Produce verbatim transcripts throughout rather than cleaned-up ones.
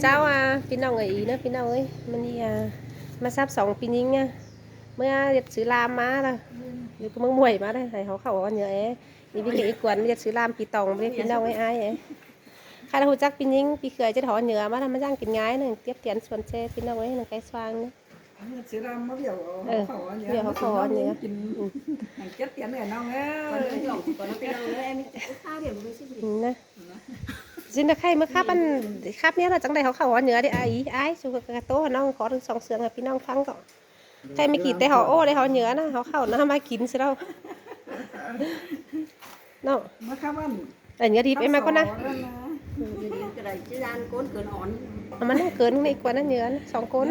Chao a, ꞌpi ꞌnọng ơi, ꞌnớ ꞌpi ꞌnọng ơi, ꞌmự ꞌnị a, ꞌmá sắp song ꞌpi ꞌnhính a, ꞌmự ꞌdệt sư ꞌlam ꞌmá ꞌlẹo, ꞌdệt ꞌmự muối ꞌmá ꞌlẹo, ꞌhứ ꞌháu khảu hó nhưa é, ꞌnị ꞌpi ꞌcọ ꞌí cuôn ꞌdệt sư ꞌlam ꞌpi ꞌtong ꞌlẹo ꞌpi ꞌnọng ơi ai é. Khá ꞌhụ chắc ꞌpi ꞌnhính ꞌpi ꞌkhới ꞌdệt hó nhưa ꞌmá ꞌlẹo ꞌmá ꞌdặng kin ꞌngai ꞌnớ, ꞌtiếp tiên suôn ꞌchớ ꞌpi ꞌnọng ơi ꞌnớ, ꞌcái soang ꞌnớ. Sư ꞌlam ꞌmá ꞌviạk hó, ꞌviạk hó khảu hó nhưa. Kin ꞌtiếp tiên ꞌnớ ꞌnọng ơi. ꞌNớ. ꞌSịn ꞌnớ khay ꞌmự khắp ăn, khắp ꞌnhá ꞌlẹo chắng đảy hó khảu hó nhưa đi a, ꞌí ai, su ꞌcọ ꞌtố hó ꞌnọng khó ꞌtếng song sương ꞌpi ꞌnọng ꞌphắng ꞌcọ. Khay ꞌmí kỉ té hó ꞌô đảy hó nhưa ꞌnớ, hó khảu ꞌnớ ꞌmá kin ꞌsứ ꞌlẹo. ꞌNọ. ꞌMự khắp ăn. Đảy nhưa đi ꞌpẹ ꞌmá ꞌcốn ꞌnớ. Ăn ꞌmắn ꞌcốn ꞌnị ꞌquá ꞌnớ nhưa ꞌnớ, song ꞌcốn.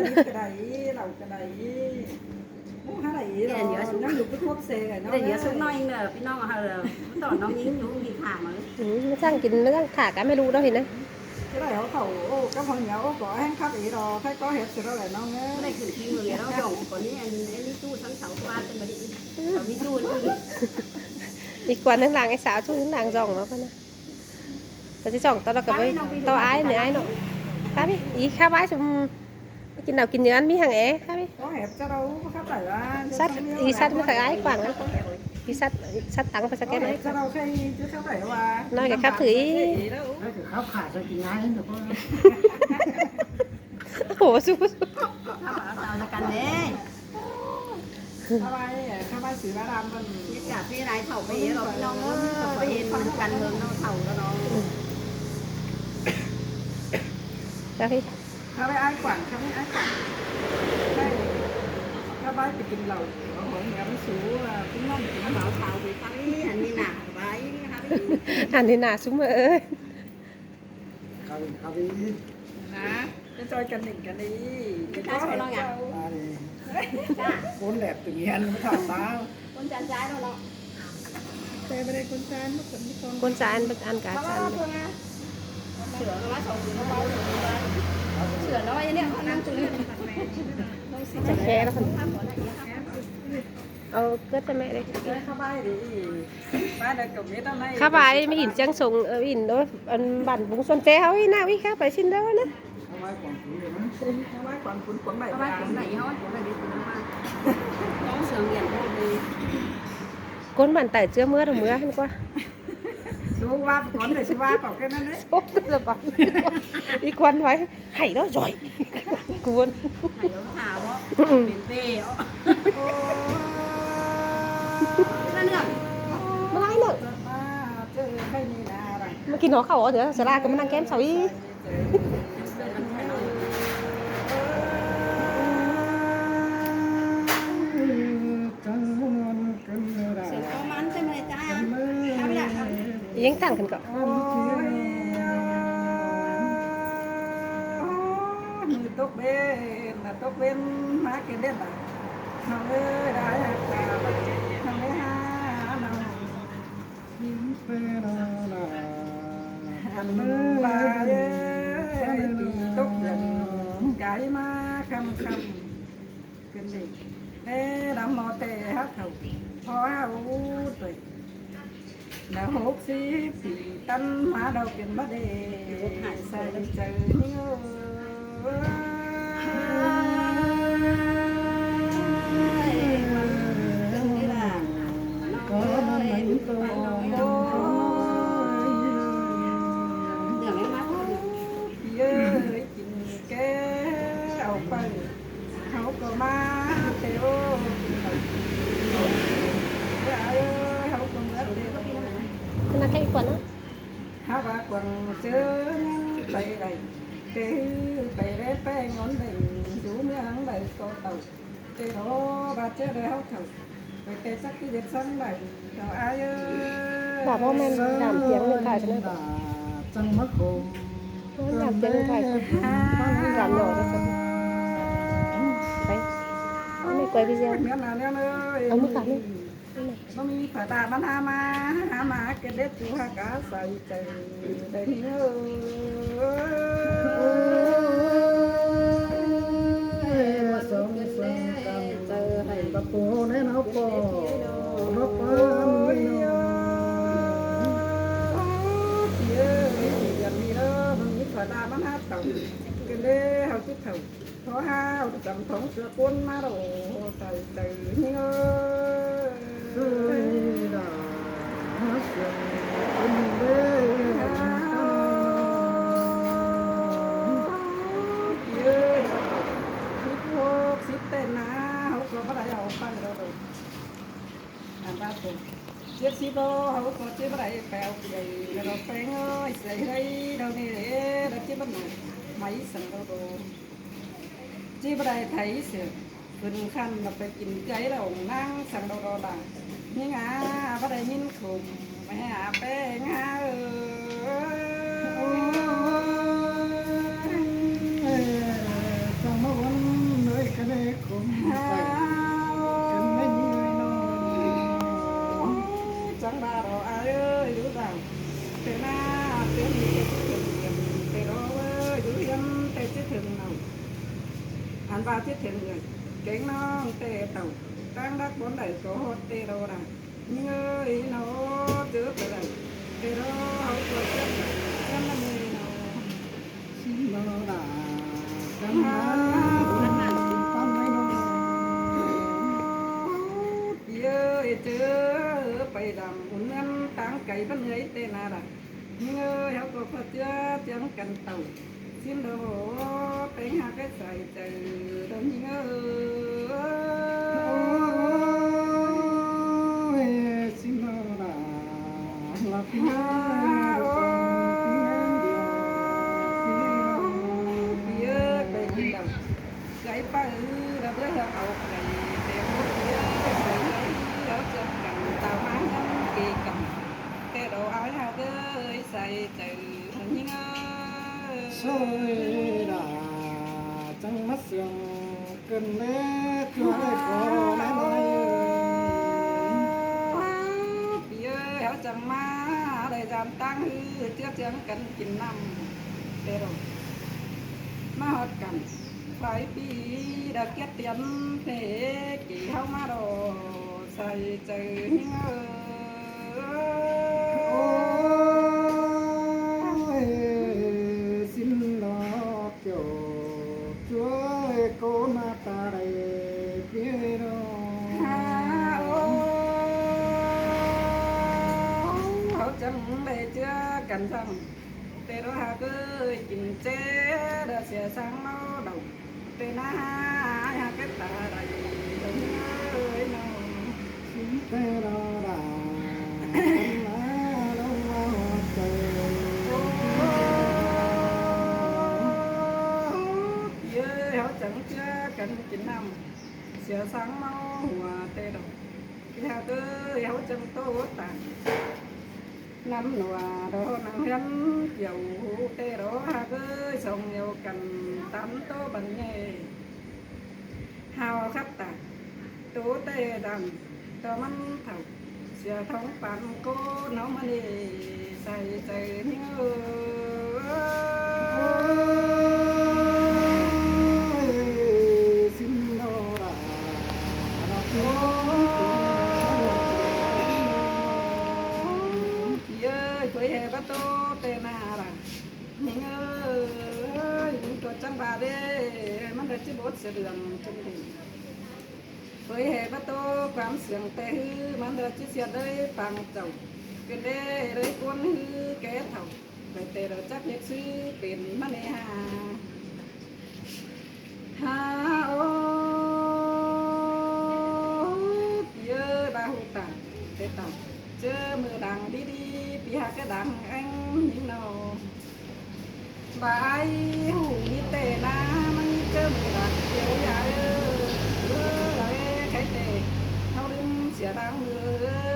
Đảy nhưa súc ꞌnọi ꞌnớ, ꞌpi ꞌnọng ꞌhứ, ꞌmá ꞌtọn ꞌnọng ꞌnhính dú ꞌmí thả ꞌmá. ꞌMá ꞌdặng kin, ꞌmá ꞌdặng thả cá ꞌmẹ ꞌlụk ꞌnớ hên ꞌnớ. Đảy hó khảu, ꞌcọ hó nhưa, ꞌcọ ꞌhéng khắp ế đo, khay ꞌcọ hét ꞌsứ ꞌlẹo ꞌnọng ơi. Đảy khửn ꞌpi ꞌnọng ơi, ꞌlẹo ꞌdọn ꞌcọ ꞌnị, ꞌmí ꞌchu săng sáu ꞌquá, ꞌmí ꞌchu. ꞌI ꞌquá ꞌnưng lăng ꞌi sáo ꞌchu ꞌnưng lăng dong ꞌnớ ꞌquá ꞌnớ. Ta ꞌchí dong ꞌto ꞌlẹo ꞌcọ ꞌvạy ꞌto ai ꞌnị ai ꞌnọ. Khắp ꞌi, ꞌi khắp ai ꞌsúm. ꞌMá kin nau kin nhơn ꞌmí hăng é, khắp ꞌi. Sắt, ꞌi sắt ꞌmá khắp ai quảng ꞌnớ. ꞌI sắt, sắt tẳng ꞌpá sắt kem ai. ꞌNọi ꞌcọ khắp thử ꞌi. Khắp khả sa kin ai ꞌnớ. Ôi, su. Khắp ai, khắp ai sư ꞌva ꞌlam ꞌmắn. Cà phê đảy khảu ꞌmá ꞌlẹo ꞌpi ꞌnọng ơi, ꞌmá hên căn hương ꞌnọng khảu ꞌlẹo ꞌnọng. Cà phê. Khắp ai quảng, khắp ai quảng. Khắp ai ꞌpi kin lảu, hó ꞌnhá ꞌmắn su, ꞌpi ꞌnọng kin lảu. Khảu ꞌpi khắp ꞌi, ăn ꞌnị nả, khắp ai, khắp ꞌi. Ăn ꞌnị nả ꞌsúm ơi. Khắp ꞌi, khắp ꞌi. Hả? Cái trò cần đỉnh cần đi. Cái trò cần đỉnh. Ăn ꞌnị. Chả. ꞌCốn đẹp tự nhiên mới thả ta. ꞌCốn chán chán đâu đó. Đây, bên đây ꞌcốn chán, mất cần đi con. ꞌCốn chán, ăn cá chán. Sửa nó bác sáu, sửa nó bác sáu. Sửa nó như này, con ăn từ này. Chả khe nó. Ờ, cất cho mẹ đây. Khắp ai ꞌmí ꞌhịn ꞌchăng sông, ơ, ꞌhịn đó, ăn bản vùng xuân té háo ꞌi ꞌnạ ꞌi khắp ai ꞌsịn đó ꞌnớ. ꞌCốn bản tải ꞌchưa ꞌmứa đâu ꞌmứa hẳn ꞌquá. Số ba ꞌcốn đảy số ba bảo cái ꞌnặn đấy. Số ba bảo. ꞌI ꞌquán ꞌvạy. Hảy đó giỏi. ꞌCốn. Hảy đó thả đó. Ôi. Ơ, ꞌnớ. ꞌMá lai ꞌnớ. Ba, chứ hay như là. ꞌMá kin hó khảu hó nhưa, sả ꞌlạ ꞌcọ ꞌmá ꞌnăng kem sau ꞌi. Yên thẳng khửn ꞌcọ. Ôi, mưa tốc bên, mà tốc bên má kia đen à. Nó ơi, đã hạt cà, nó ơi, ha, nó. Ăn ba ơi, tốc bên, cái má khăm khăm. Kên đi. Ê, đăm mô tê hắc thầu. Phó hau tuệ. Đã hốc xí phỉ tăn má đầu kên bắt đê. Sai đi chơi níu. Có năm bánh tô. Ơi, chính cái áo phơi. Háo ꞌcọ ꞌmá tê ô. Ơi, háo ꞌcọ ꞌmá tê ô. Cái này cái quần á. Háo ꞌva quần chớ ngăn tê đảy. Tê hư tê rét tê ngón đảy. Dú ꞌmưa hăng đảy tô tàu. Tê đó ꞌva chớ đảy háo thầu. Tê tê chắc cái việc sắm đảy. Thầu ai ơi. Bảo bố men giảm tiếng điện thoại cho nó. Chăng mắc khổ. Nó làm tiếng điện thoại. Nó làm nhỏ ra cho. Đấy. Nó mới quay video. Nó mới cảm ơn. Nó mới phải ta bắn ha ma, ha ma cái đếp chú ha cá sài trời. Đây nữa. Sống sống căng. Bà cô nè nó cô. Nó có. Ôi, ôi, ôi. Chị ơi, chị gần đi đó, nó Đa ꞌmắn hák tảu, kên đé hảư ꞌchí thảu. Thó hảư tăm thóng ꞌchưa ꞌcốn ꞌmá đổ, sai chaư ꞌnhính ơi. Sơi đa hák sương kên đé. Pi ơi, síp ꞌhốc síp ꞌtẹn ꞌná, hảư ꞌcọ báu đảy au ꞌpăn đaư đaư. Ăn bát tôm. Chết síp ꞌhốc, hảư ꞌcọ chết báu đảy pẻo kì đaư đaư, ꞌpéng ơi, sai ꞌhới đaư ꞌnị đé, đaư chết báu đảy máư săng đaư đaư. Chết báu đảy thái sương, phưn khăn đaư pay kin cáy đaư ꞌnăng săng đaư đaư đaư. ꞌNhính a, báu đảy ꞌnhính khum, ꞌmé a ꞌpéng a ơi. Ôi, chắng ꞌmá ꞌvắn ơi, kén đé khum, sai, kén đé ꞌnhính ơi ꞌnọ. Chắng đa đaư ai ơi, dú đaư. Té ꞌná, té ꞌnị té ꞌchí thửng, té đaư ơi, dú hiêm té ꞌchí thửng ꞌnọ. Ăn ꞌva ꞌchí thửng ꞌnọi, kéng ꞌnọng té tảu, ꞌtáng đắc bón đảy ꞌcọ ꞌhọt té đaư đaư. ꞌNhính ơi ꞌnọ, ꞌchớ ꞌcọ đảy, té đaư hảư ꞌcọ chắng, chắng ꞌmắn ꞌnị ꞌnọ. Síp ꞌnọ đa, chắng ꞌmắn, ꞌpắn ꞌmắn ꞌnọ. Pi ơi, ꞌchớ pay đăm ún ꞌmắn ꞌtáng cay ꞌpắn ꞌnọi té ꞌná đa. ꞌNhính ơi, hảư ꞌcọ ꞌchưa chắng căn tảu. Síp đaư, ꞌpéng hák ꞌhới sai chaư đaư ꞌnhính ơi. Ôi, síp ꞌnọ đa, lắc ꞌnọ, pi ơi, pay kin đaư. Cáy ꞌpá ư, đaư báu hảư au khay, té ꞌhốc pi ơi, sai ꞌhới, hảư chắng căn tảu ꞌmá ꞌnặn kì căn. Té đaư ai hák ꞌhới sai chaư ꞌnhính ơi. Sơi đa, chắng ꞌmá sương kên đé, ꞌchua đé ꞌcọ ꞌnái ꞌnọi. Pi ơi, hảư chắng ꞌmá, đảy dăm ꞌtáng ư, ꞌchưa chắng căn kin ꞌnặm. Té đaư ꞌmá ꞌhọt căn, pay pi đa kiết tiên, té kì hảư ꞌmá đaư, sai chaư ꞌnhính ơi. Ôi, síp ꞌnọ kiêu, ꞌchua ꞌcọ ꞌmá ta đảy pi ơi ꞌnọ. Ha, ôi, hảư chắng đảy ꞌchưa căn dăm. Té đaư hák ꞌhới kin ꞌchớ đaư sia ꞌsáng ꞌmá đaư. Té ꞌná hák ꞌhới ta đảy đaư ꞌnhính ơi ꞌnọ. Síp té đaư đa, ꞌmá đaư ꞌmá ꞌhọt chaư. Ôi, pi ơi, hảư chắng ꞌchưa căn kin ꞌnặm. Sia ꞌsáng ꞌmá hua té đaư. Pi hák ꞌhới, hảư chắng ꞌtố tản. ꞌNắm ꞌnọa đaư ꞌnăng ꞌhiến kiêu hú té đaư hák ꞌhới, song iêu căn tắm ꞌtố băn ꞌnhê. Hao khắp tản, ꞌtố té đăm, ꞌtố ꞌmắn thảu, sia thóng păn ꞌcốn ꞌháu ꞌmá ꞌnị, sai chaư ꞌnhính ơi. Ôi, síp ꞌnọ đa, pi ơi, ꞌchớ hê báu ꞌtố té ꞌná đa. ꞌNhính ơi, ꞌnhính ꞌcọ chắng ꞌva đé, ꞌmắn đaư ꞌchí bốt sia đường chắng đi. Ơi, hê báu ꞌtố ꞌquám sương té ꞌhứ, ꞌmắn đaư ꞌchí sia đảy pang chảu. Kên đé đảy ꞌcốn ꞌhứ ké thảu. Đảy té đaư chắc ꞌnhính ꞌsứ pên ꞌmắn ꞌnị ha. Ha, ô, pi ơi, ꞌva ꞌhụ tả, té tả. ꞌChớ ꞌmự đang đi đi, pi hák ꞌcọ đang ꞌéng ꞌnhính ꞌnọ. ꞌVa ai ꞌhụ ꞌmí té ꞌná ꞌmắn ꞌchớ ꞌmự đang kiêu ꞌnhá ơi. Ơ, lai khay té, ꞌháu ꞌlứm sia đang ꞌmự,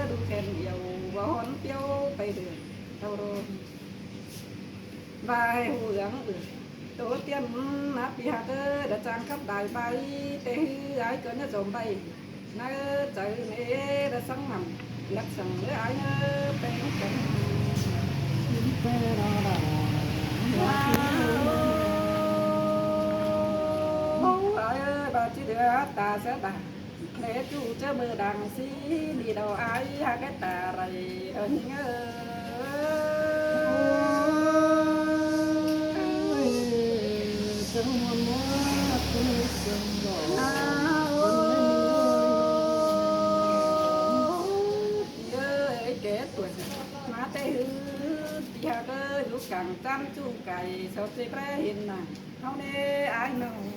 đu khen iêu, ꞌva hón piêu pay đươn, ꞌháu đô. ꞌVa ai ꞌhụ ꞌhướng ư. ꞌTố tiên ꞌnạp pi hák ơi, đa chang khắp đai bai, té ꞌhứ ai ꞌcọ ꞌnhá dôm bai. ꞌNa ơi, chaư ꞌnị đa săng mẳn, ꞌnặp săng ơi ai ơi, pên căn. Ôi, ai ơi, ꞌva ꞌchí đưa ta sia ta. Lé ꞌchu ꞌchớ ꞌmự đang sí, đi đaư ai hák ꞌhới ta đảy, đaư ꞌnhính ơi. Ơ, ơi, ké tuổi má té hư, pi hák ơi, dú cang chăn ꞌchu cai, sau ꞌchí ꞌpé hin nả, ꞌháu ꞌnê ải ꞌnọng.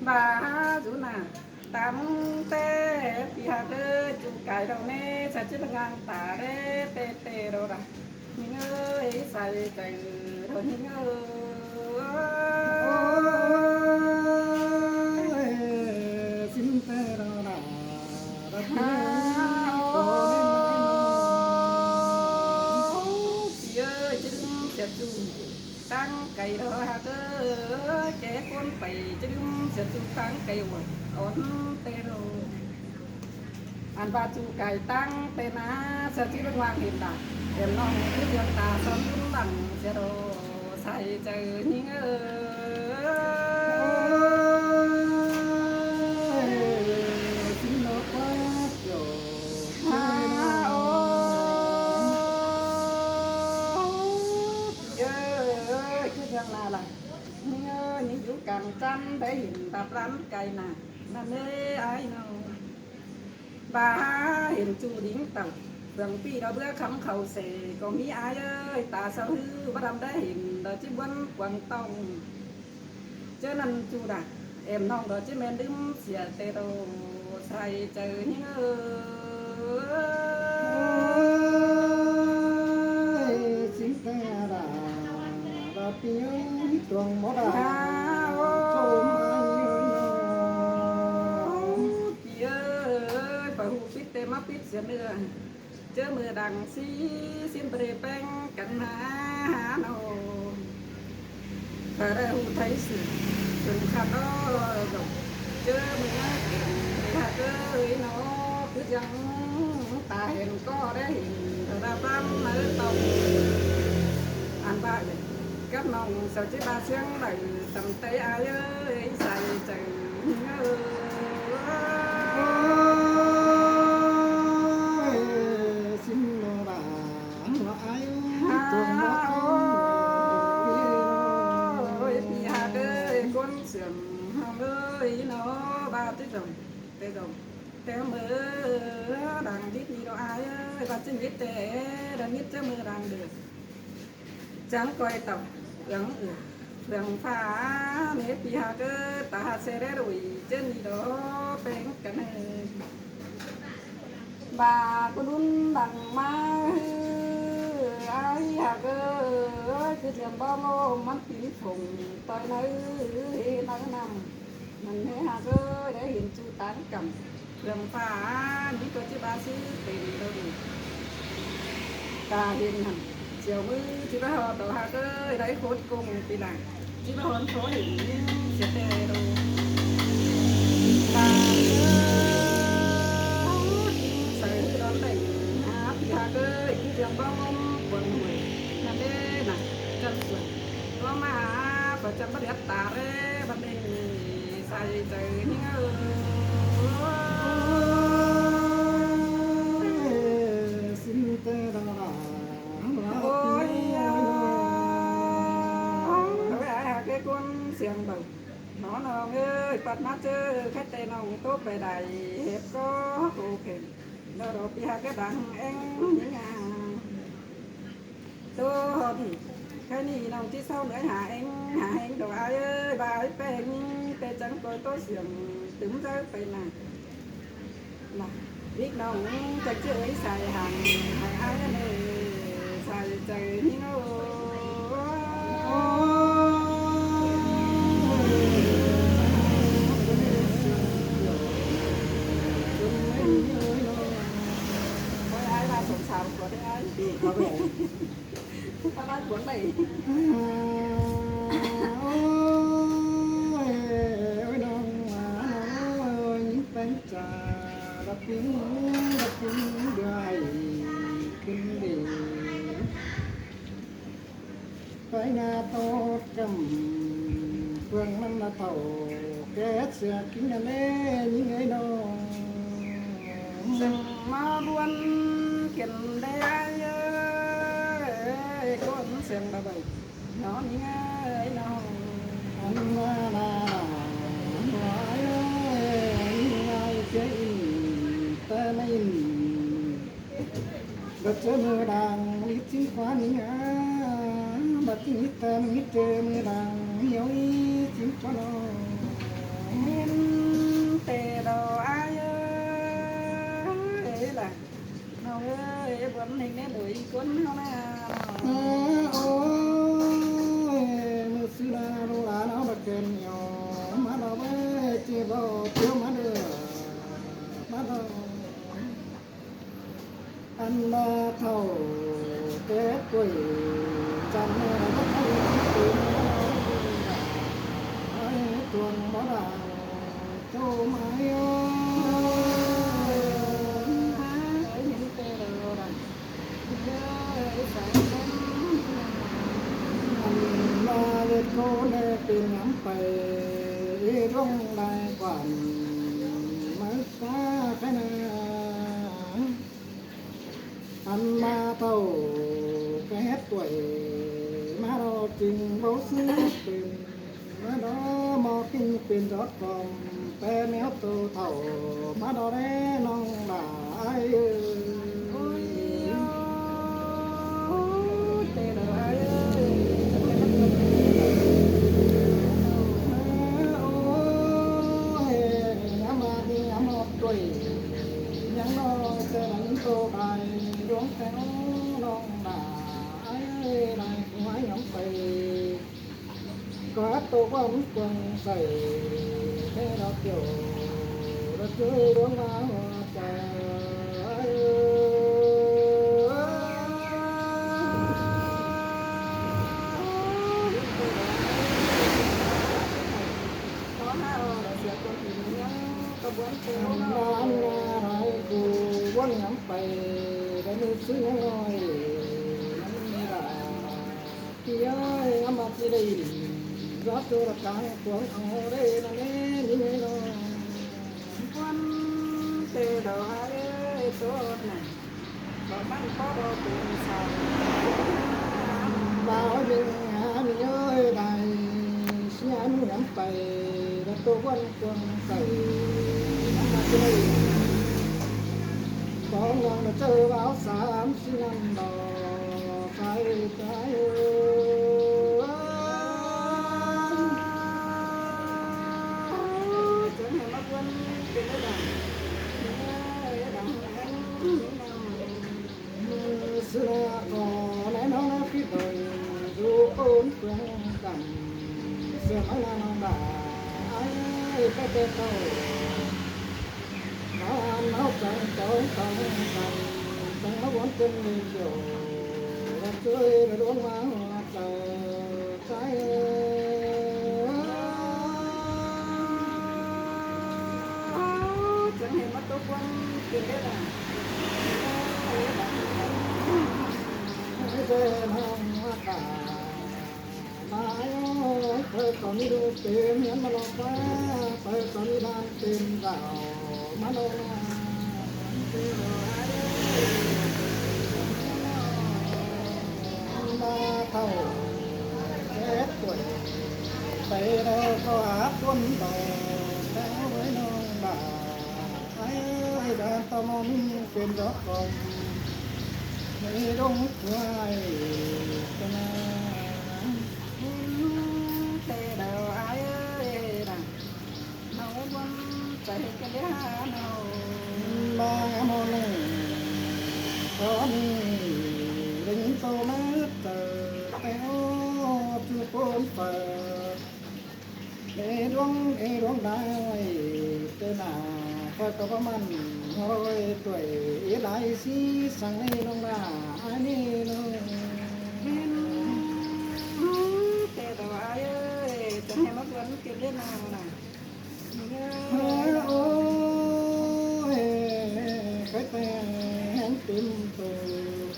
Ba dú nả, tam té, pi hák ơi, ꞌchu cai ꞌlẹo ꞌnê, sau ꞌchí ꞌpé ꞌngang ta ꞌlế, té té ꞌlẹo đa. ꞌNhính ơi, sai chaư ꞌlẹo ꞌnhính ơi. Ôi, xin té ꞌlẹo đa, đa ꞌpi ơi, ꞌcọ ꞌnê ꞌnái ꞌnọ. Pi ơi, ꞌchí đứm sia ꞌchu táng cai ꞌlẹo hák ơi, ké ꞌcốn pay ꞌchí đứm sia ꞌchu táng cai ꞌva, ón té ꞌlẹo. Ăn ꞌva ꞌchu cai táng pên ꞌná, sia ꞌchí ꞌpé ꞌngang hin đa. Em ꞌnọng ꞌchí ꞌdiến ta son ꞌlứm lăng sia ꞌlẹo, sai chaư ꞌnhính ơi. Ôi, xin nó quá kiểu. Ha, ô. Pi ơi, ꞌchí ꞌdiến nả lăng. ꞌNhính ơi, ꞌnhính dú cang chăn đảy hin đắp lăn cai nả. Nả ꞌnê ải ꞌnọng. Ba hên ꞌchu đính tỏng, phường ꞌpi đa bứa khắm khảu sẻ, ꞌcọ ꞌmí ải ơi, ta sau ꞌhứ bá đăm đảy hin, đa ꞌchí ꞌbuốn quảng tỏng. ꞌChớ ꞌnặn ꞌchu đa, em ꞌnọng đa ꞌchí ꞌmen đứm sia té ꞌlẹo, sai chaư ꞌnhính ơi. Ôi, xin té đa, đa ꞌpi ơi, tuang ꞌmó đa. Ha, ô. Chôm ai ơi ꞌnọ. Pi ơi, ꞌpa ꞌhụ pít té ꞌmá pít sia ꞌnưa. ꞌChớ ꞌmự đang ꞌsí, ꞌsím báu đảy ꞌpéng căn hả, hả ꞌnọ. Khá đảy ꞌhụ tháy sia, ꞌsướng khăn ꞌnọ. ꞌChớ ꞌmự ꞌnhá kẻn, ꞌpi hák ơi ꞌnọ, cứ dăng ta hên ꞌcọ đảy hin, ta ꞌpắn ꞌnớ tỏng. Ăn ꞌva ꞌnị, cắp ꞌnọng sau ꞌchí ba ꞌsướng đảy, tăm té ải ơi, sai chaư ꞌnhính ơi. Ôi, xin nó đa, nó ải ơi, tuang ꞌmó ꞌcốn. Ôi, pi hák ơi, ꞌcốn ꞌsướng ꞌhăng ơi ꞌnọ, ba té dong, té dong, té ꞌmự đang đít ꞌnị ꞌnọ ải ơi, ba ꞌchí đít té, đang đít ꞌchớ ꞌmự đang đươn. Chắng ꞌcoi tỏng, ương ư, ương ꞌphạ, ꞌnê ꞌpi hák ơi, ta hák sia đảy đuổi, ꞌchớ ꞌnị đa, ꞌpéng căn ơi. Ba ꞌcốn đun đăng ꞌmá ꞌhứ, ải hák ơi, cứ ꞌdiến báu ꞌmá ꞌmắn pính phông, ꞌtoi ꞌnớ, ꞌhế ꞌnớ ꞌnặm. ꞌNặn ꞌnê hák ơi, đảy hin ꞌchu táng căm. Phường ꞌphạ, ꞌmí ꞌcọ ꞌchí ba ꞌsứ pên ꞌlẹo đi. Ta hin ꞌnặn, chiêu ꞌmự ꞌchí báu ꞌhọt đỏ hák ơi, đảy khốt công pi lăng. ꞌChí báu ꞌhọt khó hin sia té ꞌlẹo. Ta ơi, sai ꞌhứ đón đảy, hả, pi hák ơi, cứ ꞌdiến báu ꞌmá quảng huế. ꞌNặn đé nả, chăn xuân. ꞌCọ ꞌmá, ꞌcọ chăn báu đét ta ꞌlế, bát đê. Sai chaư ꞌnhính ơi. Ôi, xin té đa đa. Ôi, ơi, ải hák ꞌcốn ꞌsướng báu. Nó ꞌnọng ơi, pắt ꞌmá ꞌchớ, khách té ꞌnọng ꞌtố pay đảy, hếp ꞌcọ ꞌcọ khen. Đa đa ꞌpi hák ꞌcọ đang ꞌéng ꞌnhính a. ꞌTố ꞌhọt ꞌnị, khái ꞌnị ꞌnọng ꞌchí sau ꞌnới hả ꞌéng, hả ꞌéng đỏ ải ơi, ba ải ꞌpéng, té chắng ꞌcoi ꞌtố ꞌsướng, tứm dơi pay nả. Nả, ꞌvích ꞌnọng chắng ꞌchí ới sai hẳn, hả ải ơi, sai chaư ꞌnhính ơi. Ôi, ải ba sông sáo ꞌcọ đé ải. Ơ, ꞌcọ ꞌmá cuốn đảy. Ôi, ôi, ꞌnọng a, ôi, ꞌnhính ꞌpéng cha, đắp ꞌpính, đắp ꞌpính đuôi, khửn đi. Pay ꞌnạ tót căm, phường ꞌnặn ꞌnạ thảu, ké sia kin ꞌnặn ꞌlế, ꞌnhính ơi ꞌnọng. Sương ꞌmá ꞌbuôn kin đé ải ơi, ꞌcốn sương đa báu. Nó ꞌnhính ơi ꞌnọng. Khóa nính a, bát ꞌchí ꞌmí ꞌtẹ ꞌmí ꞌtẹ ꞌmí đang ꞌnéo ꞌí chím ꞌquá lo. ꞌMen ꞌtẹ đaư ải ơi, ꞌlạ. ꞌNo ơi, bón ꞌnị ꞌnị đuổi ꞌcốn ꞌnọ ꞌnạ. Ơ, ôi, ꞌmự ꞌsứ ꞌnạ ꞌlụk lán ꞌnọ báu khen ꞌnịu, ꞌmá đaư ơi, ꞌchí báu ꞌtiếu ꞌmá đaư, ꞌmá đaư. Ăn ꞌmá thảu ké quẩy chăn ꞌmá đaư báu thảu ꞌtứ ꞌmá đaư, ải tuôn báu đaư. Châu mai ơi, ăn ꞌmá ꞌdệt ꞌcốn ꞌnị pên ngắm pay, ꞌí ꞌluống lai quản ꞌmá ꞌphạ khái ꞌnạ. Ăn ꞌmá thảu ké quẩy ꞌmá đaư ꞌchí báu ꞌsứ pên ꞌmá đaư, ꞌmo ꞌchí pên rót khom ꞌpẹ ꞌnéo tô thảu ꞌmá đaư đé ꞌnọng đả ải ơi. Ôi, ôi, ꞌtẹ đaư ải ơi. Ơ, ôi, ngắm ꞌmá đi ngắm ꞌhọt quẩy, ꞌnhắng ꞌnọ ꞌtẹ đaư tô đai, ꞌluống ꞌtẹ ꞌnọng đả ải ơi, đai khua ngắm pay. Có tô ꞌquám cuông sảy, ꞌtẹ đaư kiẻo, đaư ꞌchới ꞌluống ꞌmá ꞌhọt chaư. Ăn ꞌmá ꞌnạ ải ꞌcú bón ngắm pay, đaư ꞌmự ꞌsứ ꞌnặn ꞌnọi, ꞌnặn đả. ꞌPi ơi, ngắm ꞌmá ꞌchí đảy, rót tô đaư cang cuông au đảy ꞌnặn ꞌnị ꞌnị ꞌnị ꞌnọ. Bón ꞌtẹ đaư ải ơi, tô ꞌnặn. Báu ꞌmắn có đaư pên sáo. Báu ꞌnhắng ꞌmí ơi đảy, ꞌsứ ꞌnặn ngắm pay, đaư tô bón cuông sảy, ngắm ꞌmá ꞌchí đảy. Báu ꞌnhắng đaư chaư báu sám ꞌsứ ꞌnặn đaư. Sai ꞌchái ơi. Chắng hảư ꞌmá ꞌcốn pên đaư đaư. Ơ, đaư hăng. ꞌSứ ꞌnạ ꞌcọ ꞌnị ꞌnọng ꞌnạ phít đaư, dú ꞌcốn ꞌphướng căm, sia ꞌmắn ꞌnạ ꞌnọng đả ải ơi, ꞌtẹ ꞌtẹ thảu. Nả ăn ꞌnọng chắng chóng chóng chắng, chắng ꞌmá bón ꞌcốn ꞌnị kiẻo, đaư ꞌchới đaư ꞌluống ꞌmá ꞌhọt chaư, ꞌchái ơi. Chắng hảư ꞌmá tô ꞌcốn pên đaư đaư. Ơi, ꞌtẹ ꞌnọng ꞌmá đả. Mai ơi, ꞌtẹ ꞌcọ ꞌmí đu pên ꞌnhắng ꞌmá ꞌlọ ꞌphạ, ꞌtẹ ꞌcọ ꞌmí đan pên đảo ꞌmá ꞌlọ ꞌnạ. Ăn ꞌmá thảu ké quẩy, ꞌtẹ đaư ꞌcọ hák ꞌcốn đaư, ꞌtẹ ꞌới ꞌnọng đả. Ải ơi, đa tô ꞌmá ꞌmí pên rót khom, ꞌmí ꞌluống ꞌtẹ ải ꞌtẹ ꞌnặn. ꞌTẹ đaư ải ơi, đa ꞌnọng bón chaư ꞌhệt ꞌcọ đé hák ꞌnọng. Ba ngắm ꞌhọt ꞌnị, ꞌcọ ꞌnị, đaư ꞌnhính tô ꞌmá chaư, ꞌtẹ ꞌhọt ꞌchu ꞌcốn phaư. Ê ꞌluống, ê ꞌluống đaư ơi, ꞌtẹ ꞌnạ, ꞌkhới ꞌcọ báu ꞌmắn ꞌhọi ꞌtoi, ê đai sí săng ꞌnị ꞌnọng đa, ải ꞌnị ꞌnọng. ꞌMen, ꞌtẹ đaư ải ơi, chắng hảư ꞌmá ꞌcốn pên đaư ꞌnọng đa. Ơ, ôi, ꞌkhới ꞌtẹ ꞌhéng têm tô,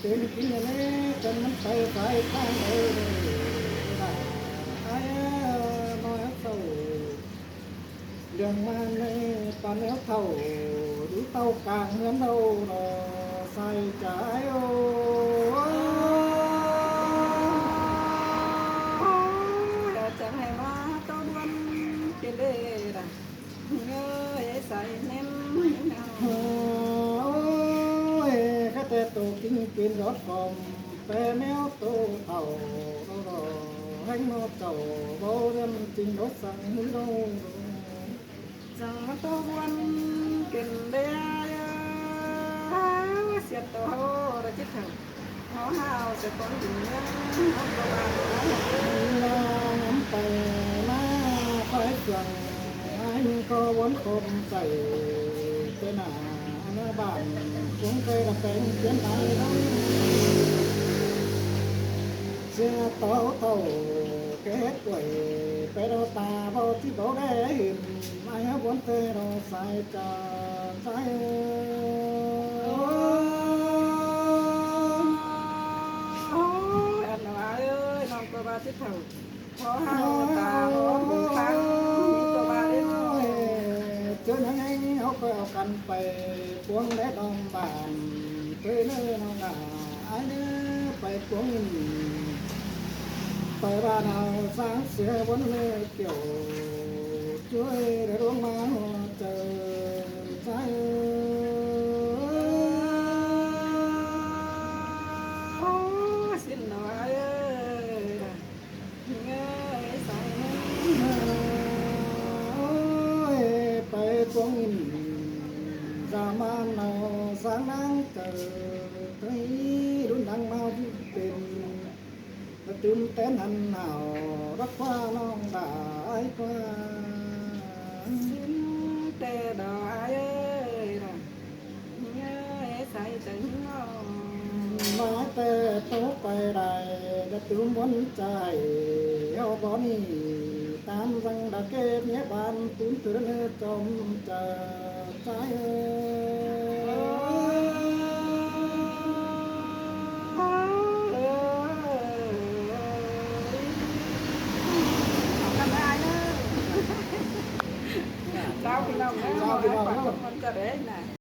têm kin ꞌnị, căn ꞌmắn pay pay ꞌphắng ơi, đa, ải ơi, ꞌnọi hák thảu. Đường ꞌmá ꞌnị, ꞌpắn ꞌnéo thảu, đú ꞌtạu cang ꞌhướn ꞌlẹo ꞌnọ, sai ꞌchái ơi. Ơ, chắng hảư ꞌmá tô bón pên đaư đa. Ơ, ê sai ꞌmen ꞌnị ꞌnọng. Ơ, ôi, ꞌkhới ꞌtẹ tô kin pên rót khom. Pé ꞌnéo tô thảu đô đô, ꞌhéng ꞌnọ chảu báu ꞌdiến ꞌchính đốt săng ꞌhứ đô. Chắng ꞌmá tô ꞌguốn kin đé, siết tô ꞌháu đa ꞌchí thảu. ꞌHáu hao sẽ ꞌcốn đin ꞌnhắng ꞌháu tô ꞌva ꞌnọ. ꞌLa ngắm pay ꞌmá phái phường, ái ꞌnhắng ꞌcọ ꞌguốn khốm pay, pé nả ꞌná bản cuông pay đa peng piến lai đón. ꞌSịa tó thảu kẻ hét quảy, pé đo ta báu ꞌchí báu đé hên, ái ꞌháu ꞌguốn tê đo sai ꞌchọ sai. Ôi, ăn nó ái ơi, ꞌnọng ꞌcọ ꞌva ꞌchí thảu. Khó hao ta, khó bổ phắng, ꞌnị ꞌcọ ꞌva đé ꞌnọ. Chớ ꞌnhắng ꞌhéng ꞌháu ꞌcọ au căn pay cuông đé đom bản, ꞌtới ꞌnớ ꞌnọng ꞌnạ, ái ꞌnớ pay cuông ꞌnị. Pay ꞌva nả ꞌsáng sia ꞌvốn ꞌnớ kiẻo, ꞌchuối đé ꞌluống ꞌmá ꞌhụ chaư sai ơi. Ôi, xin nó ái ơi. Ôi, pay cuông ꞌnị, dao ꞌmá ꞌnọ ꞌsáng ꞌnáng chaư, ꞌtới đun đăng ꞌmá pên, ꞌtứ tén hăn hảo, đắc ꞌquá ꞌnọng đa ái ꞌquá. Xin té đo ái ơi đa. Ơ, ê sai chaư ꞌnọ. ꞌMá té tô pay đai, đa tứm ꞌmuôn chaư ꞌháu báu ꞌnị, ꞌtáng dăng đa kếp ꞌnhé ban tứm tứ ꞌnớ chom chaư sai ơi. Chào ꞌpi ꞌnọng ꞌnớ, chào ꞌpi ꞌnọng ꞌnớ. Chào ꞌpi ꞌnọng ꞌnớ. Cảm ơn cho đấy nè.